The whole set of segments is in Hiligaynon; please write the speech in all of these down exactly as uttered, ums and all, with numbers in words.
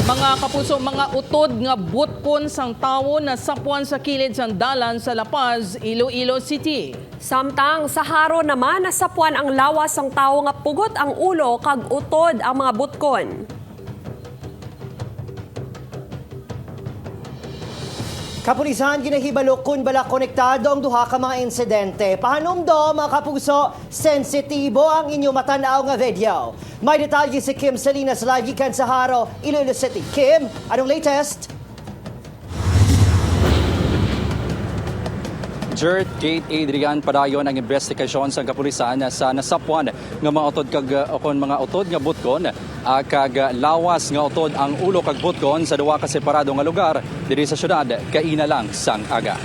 Mga kapuso, mga utod nga butkon sang tawo nasapwan sa kilid sang dalan sa La Paz, Iloilo City. Samtang sa Jaro naman, nasapwan ang lawas sang tawo nga pugot ang ulo kag utod ang mga butkon. Kapulisan ginahibalo kon bala konektado ang duha ka mga insidente. Pahanumdom, mga kapuso, sensitibo ang inyo matan-aw nga video. May detalye si Kim Salinas live gikan sa Jaro, Iloilo City. Kim, anong latest? Jert, Kate, Adrian, padayon ang investigasyon sang kapulisan sa nasapwan nga mga utod kag, uh, ukon mga utod nga butkon, uh, kag, uh, lawas nga utod ang ulo kag butkon sa duha ka separado nga lugar diri sa syudad kaina lang sang aga.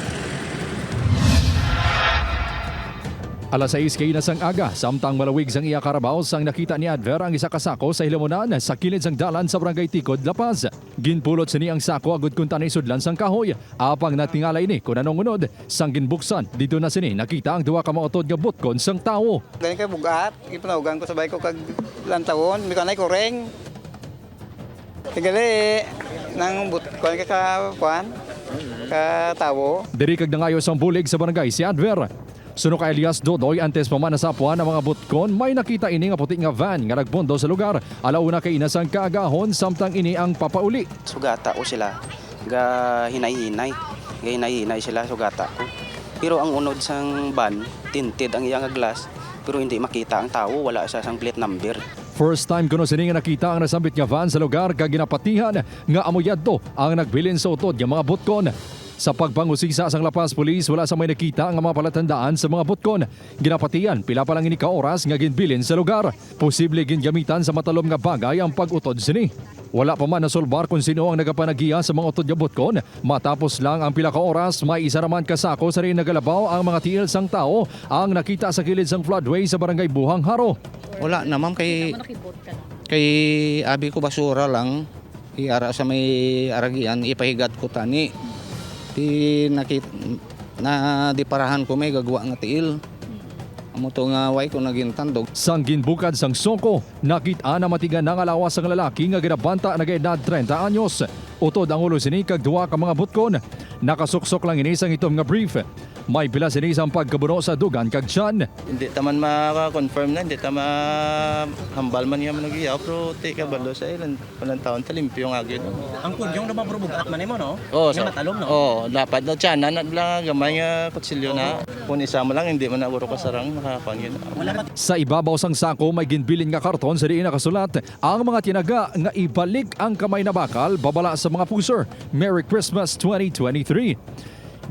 Alas sais kaina sang aga, samtang malawig sang iya karabaw sang nakita ni Adver ang isa ka sako sa hilamunan sa kilid sang dalan sa Barangay Tikod, La Paz. Ginpulot sini ang sako agud kuntani sudlan sang kahoy, apang natingala ini kon anong unod. Sang ginbuksan, didto na sini nakita ang duha ka mautod nga butkon sang tawo. Gani kay bugat, gipanaugan ko sa balay ko kag lantawon, may kanay kureng. Tigali nang but kuan ka ka kuan ka tawo. Diri kag nangayo sang bulig sa barangay si Adver. Suno kay alias Dodoy, antes pa man nasapuan ang mga butkon, may nakita ini nga puti nga van nga nagpondo sa lugar alauna kaina sang kaagahon, samtang ini ang papauli. Sugata ko sila, gahinay-hinay, gahinay-hinay sila, sugata ko. Pero ang unod sang van, tinted ang iya nga glass, pero hindi makita ang tawo, wala siya sang plate number. First time kuno sini nga nakita ang nasambit nga van sa lugar kag ginapatihan nga amo yadto ang nagbilin sa utod nga mga butkon. Sa pagpangusisa sang La Paz Police, wala sa may nakita nga mga palatandaan sa mga butkon. Ginapatihan pila pa lang ini ka oras nga ginbilin sa lugar. Posible gingamitan sa matalom nga bagay ang pag-utod sini. Wala pa man nasulbar kon sin-o ang nagapanagiya sa mga utod nga butkon. Matapos lang ang pila ka oras, may isa naman ka sako sa diin nagalabaw ang mga tiil sang tawo ang nakita sa kilid sang floodway sa Barangay Buhang, Jaro. Wala na, ma'am, kay kay abi ko basura lang. Iara sa may aragian, ipahigat ko tani. Ti nakit na diparahan ko may gagwa nga tiil. Amo to nga way ko nagintandog. Sang ginbukad sang soko, nakit-an ang matiga-na nga lawas sang lalaki nga ginabanta nagaedad treinta anyos. Utod ang ulo sini kag duha ka mga butkon. Nakasuksok lang ini sang itom nga brief. May pila sini sang pagkabuno sa dugan kag tiyan. Hindi ta man maka-confirm na, hindi ta ma-, hambal man nga manugiyaw, pero ti kabalo sa ilan. Walang taon ta limpyo nga gyud. Ang kunyong daw maburubog-at man imo, no? Oo, Nga so, matalom, no? Oo, dapat no tiyanan na lang gamay nga kutsilyo na. Kung isa mo lang hindi man na uro kasarang makakuan gyud. Wala pa Sa ibabaw sang sako may ginbilin nga karton sa diin nakasulat ang mga tinaga nga ibalik ang kamay na bakal babala sa mga pusher. Merry Christmas twenty twenty-three.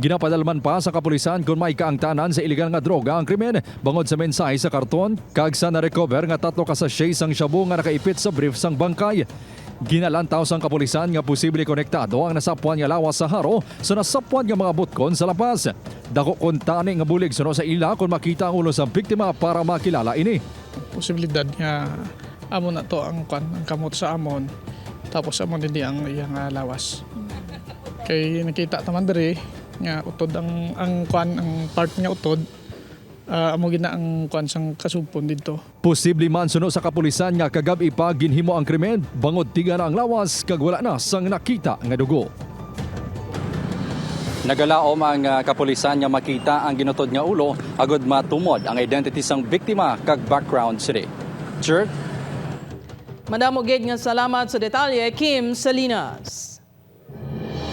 Ginapadalman pa sa kapulisan kon may kaangtanan sa iligal nga droga ang krimen bangod sa mensahe sa karton kag sa na-recover nga tatlo ka sachet sang shabu nga nakaipit sa brief sang bangkay. Ginalantaw sang kapulisan nga posible konektado ang nasapwan nga lawas sa Jaro sa nasapwan nga mga butkon sa La Paz. Dako kuntani nga bulig suno sa ila kon makita ang ulo sang biktima para makilala ini. Posibilidad nga amo na to ang kwan, ang kamot sa amon, tapos amo din di ang iyang ah, lawas. Kay nakita ta man diri nga utod ang ang kwan, ang part nga utod, ah, amo gid na ang kwan sang kasugpon didto. Posible man suno sa kapulisan nga kagab-i pa ginhimo ang krimen bangod tiga na ang lawas kag wala na sang nakita nga dugo. Nagalaom ang ah, kapulisan nga makita ang ginutod nga ulo agud matumod ang identity sang biktima kag background sini. Jerk. Madamo gid nga salamat sa detalye, Kim Salinas.